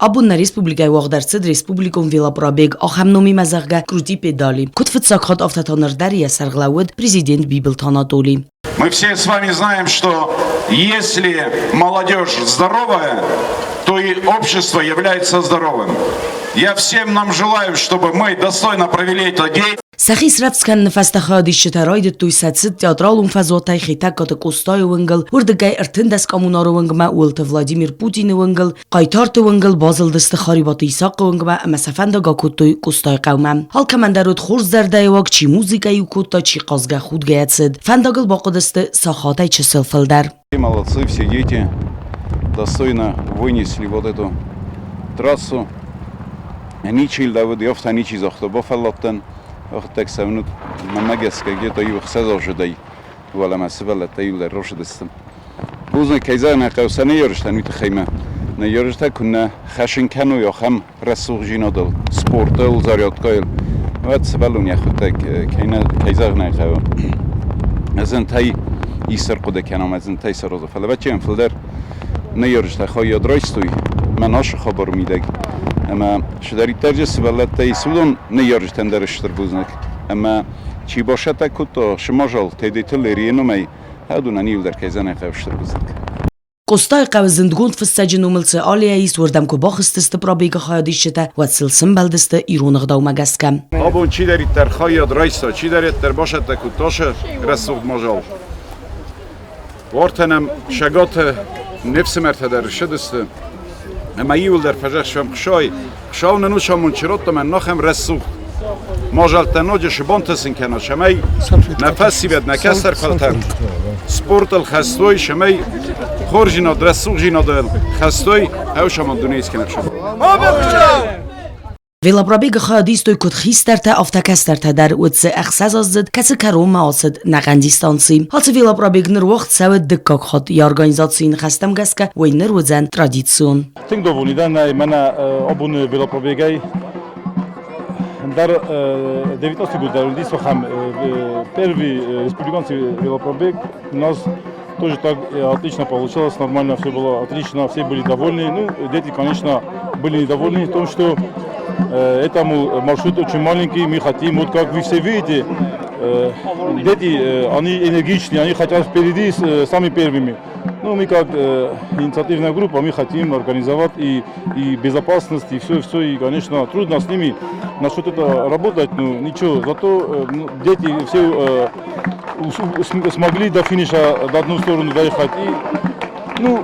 Абон нӕ республикӕйы уагъд ӕрцыд республикон велопробег ахӕм номимӕ, зӕгъгӕ, Крути педали. Куыд фыццаг хатт, афтӕ та ныр дӕр йӕ сӕргълӕууӕд президент Бибылты Анатоли. Мы все с вами знаем, что если молодежь здоровая, то и общество является здоровым. Я всем нам желаю, чтобы мы достойно провели этот день. Сӕхи срӕвдз кӕныны фӕстӕ хайадисджытӕ райдыдтой сӕ цыд театралон фӕзуатӕй Хетӕгкаты Къостайы уынгыл, уырдыгӕй 13 коммунары уынгмӕ, уылты Владимир Путины уынгыл, Хъайтарты уынгыл базылдысты Харибаты Исахъы уынгмӕ ӕмӕ сӕ фӕндаг акодтой Къостайы хъӕумӕ. Алкӕмӕн дӕр уыд хорз зӕрдӕйы уаг, чи музыкӕ иу кодта, чи хъазгӕ худгӕйӕ цыд. Фӕндагыл бахъуыдысты сахатӕй чысыл фылдӕр. Молодцы все дети, достойно вынесли вот эту трассу. Ничи лӕууыд, афтӕ ничи загъта, бафӕлладтӕн, ӕхтӕг сӕвнут, мӕнмӕ гӕсгӕ где-то иу ӕхсӕз уӕлӕмӕ сывӕллӕттӕ иуылдӕр росыдысты. Бузныг, кӕй зӕгъын ӕй хъӕуы, сӕ ныййарджытӕн уый тыххӕй мӕ ныййарджытӕ куыннӕ хӕсын кӕной ахӕм рӕсугъддзинадыл, спортыл, зарядкӕйыл, уӕд сывӕллон йӕхӕдӕг кӕй нӕ, кӕй зӕгъын ӕй хъӕуы, зынтӕй исӕрхъуыды кӕнӕм, зынтӕй сараза. Фӕлӕ ӕвӕццӕгӕн фылдӕр ныййарджытӕ хайад райстой мӕн ацы хабары мидӕг. Ӕмӕ цыдӕриддӕр дзы сывӕллӕттӕ ис, уыдон ныййарджытӕн дӕр стыр бузныг. Ӕмӕ чи басӕттӕ кодта сымазал Тедеты Лерийы номӕй, уыдонӕн иуылдӕр кӕй зӕгъын ӕй хъӕуы, стыр бузныг. Къостайы хъӕуы зындгонд фыссӕджы номыл цы аллея ис, уырдӕм куы бахызтысты пробегы хайадисджытӕ, уӕд сыл сымбӕлдысты ирон ӕгъдаумӕ гӕсгӕ. Абон чидӕриддӕр хайад райста, чидӕриддӕр басӕттӕ кодта сӕ рӕсугъд мадзал. Уартӕ нӕм Шагаты не фсымӕртӕ дӕр ссыдысты, ӕмӕ иуылдӕр фӕзӕхсӕм Хъсай. Хъсау нын ус амонд чи радта, мӕн нахӕм рӕсугъд мадзӕлттӕ ноджы сыбонтӕ сын кӕна, цӕмӕй нӕ фӕсивӕд, нӕ кӕстӕр фӕлтӕр спортыл хӕстой, цӕмӕй хорздзинад, рӕсугъдзинадыл хӕстой, ӕвсамон дунейы скӕнӕг Велопробегы хайад истой куыд хистӕртӕ, афтӕ кӕстӕртӕ дӕр. Уыд дзы ӕхсӕзаздзыд, кӕцы кӕронмӕ ацыд ӕнӕхъӕн дистанци. Ацы велопробег ныр уагъд цӕуы дыккаг хатт. Йӕ организацийы ныхӕстӕм гӕсгӕ, уый ныр уыдзӕн традицион. Тынг довольный дӕн мӕнӕ абоны велопробегӕй. Дар 19 год уыдис ахӕм первый республиканский велопробег. У нас тоже так отлично получилось, нормально все было отлично, все были довольны. Ну, дети, конечно, были недовольны в том, что этому маршрут очень маленький, мы хотим, вот как вы все видите, дети, они энергичные, они хотят впереди сами первыми. Ну, мы как инициативная группа, мы хотим организовать и безопасность, и все, все, и, конечно, трудно с ними насчет этого работать, но ничего, зато ну, дети все смогли до финиша до одну сторону доехать. И, ну,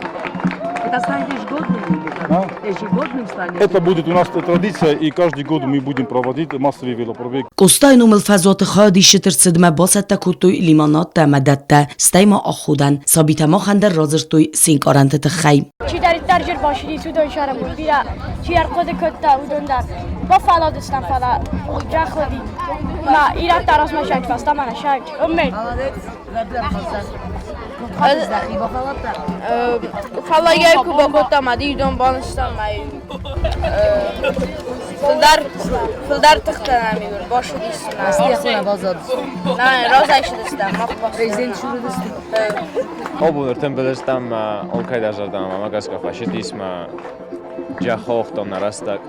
Это станет ежегодным или как? А? Ежегодным станет? Это будет у нас традиция, и каждый год мы будем проводить массовый велопробег. Къостайы номыл фӕзуаты хайадисджыты рцыдмӕ бацӕттӕ кодтой лимонадтӕ ӕмӕ дӕттӕ, стӕй ма аходӕн. Сабитӕ махӕн дӕр радзырдтой се нкъарӕнты тыххӕй. Чидӕриддӕр же рбацыдис, уыдон сӕрӕмбырд бирӕ чи ӕрхъуыды кодта, уыдон дӕр. Бафӕлладыстӕм, фӕлӕ зӕххы ма ирӕттӕ размӕ сӕйт, фӕстӕмӕ нӕ сӕйт. Оммен. Фӕллайгӕ куы бакодтам, ӕд идон банызтам ӕй фылдӕр фылдӕр тыхтӕ нӕм иуыр басыдис. Разӕй сыдыстӕм, мах Президент шурыдысты. Абон ӕртӕмбӕлдыстӕм алкӕй дӕр зӕрдӕмӕ мӕ гӕсгӕ фӕсидис мӕ джахохтон нӕ рӕстӕг.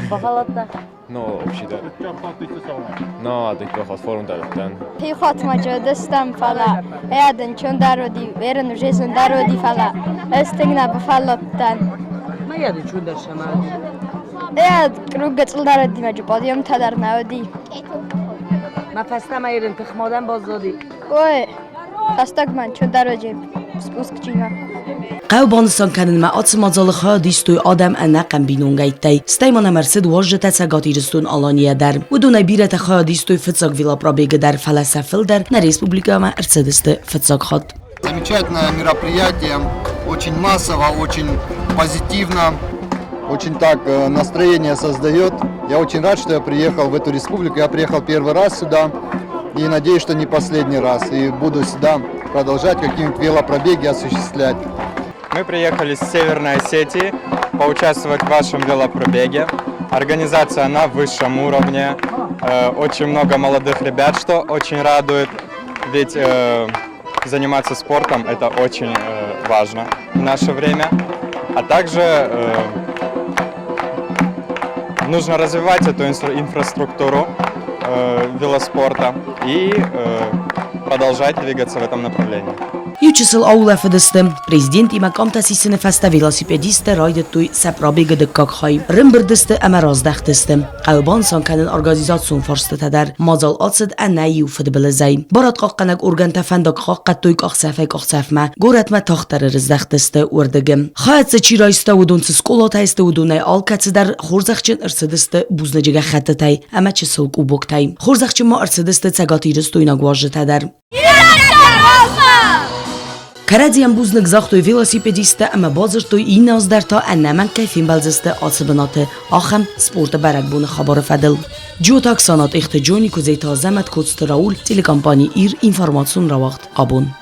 Бафӕлладта? Ну, вообще да. Но, дыккаг форум дӕттӕн. Пехотмӕ джодыстӕм, фӕлӕ ӕдын чондар уыди, верын уже зындар уыди, фӕлӕ ӕз тынг нӕ бафӕлладтӕн. Ма яды чундар шама. Ӕд круг гыцъылдар уыди, мӕ подъемтӕ дӕр нӕ уыди. Ма фӕстӕмӕ ерын тыхмадӕн баззади. Ой, фӕстагмӕ чондар уыди спускджимӕ. Хъӕу банысан кӕнынмӕ ацы мадзалы хайад истой адӕм ӕнӕхъӕн бинонгӕйттӕй. Стӕй ма нӕм ӕрцыд уазджытӕ Цӕгат Ирыстон-Аланийӕ дӕр. Уыдонӕй бирӕтӕ хайад истой фыццаг велопробегы дӕр, фӕлӕ сӕ фылдӕр нӕ республикӕмӕ ӕрцыдысты фыццаг хатт. Замечательное мероприятие, очень массово, очень позитивно, очень так настроение создает. Я очень рад, что я приехал в эту республику. Я приехал первый раз сюда и надеюсь, что не последний раз. И буду сюда продолжать какие-нибудь велопробеги осуществлять. Мы приехали с Северной Осетии поучаствовать в вашем велопробеге. Организация на высшем уровне. Очень много молодых ребят, что очень радует. Ведь заниматься спортом это очень важно в наше время. А также нужно развивать эту инфраструктуру велоспорта и продолжать двигаться в этом направлении. Иу чысыл аулӕфыдысты. Президентимӕ къамтӕ сисыны фӕстӕ велосипедисттӕ райдыдтой сӕ пробегы дыккаг хай. Рымбырд сты ӕмӕ раздӕхтысты. Хъӕуы банысан кӕнын организацион фарстытӕ дӕр. Мадзал ацыд ӕнӕ иу фыдбылызӕй. Барадхъахъхъӕнӕг органтӕ фӕндаг хъахъхъӕдтой къахдзӕфӕй къахдзӕфмӕ. Горӕтмӕ тагъддӕр ӕрыздӕхтысты уырдыгы. Хайад дзы чи райста, уыдон цы скъолатӕй сты, уыдонӕй алкӕцыдӕр хорзӕхджын ӕрцыдысты бузныджы гӕххӕттытӕй ӕмӕ чысыл къубоктӕй. Хорзӕхджын ма ӕрцыдысты цӕгатирыстойнаг уазджытӕ дӕр. Кӕрӕдзийӕн бузныг загътой велосипедисттӕ ӕмӕ бадзырдтой иннӕ аз дӕр та ӕнӕмӕнг кӕй фембӕлдзысты ацы бынаты ахӕм спорты бӕрӕгбоны хабары фӕдыл. Джиоты Оксана, Тъехты Джони, Куыдзеты Азӕмӕт, Коцты Рауль, телекомпани Ир, информацион рауагъд абон.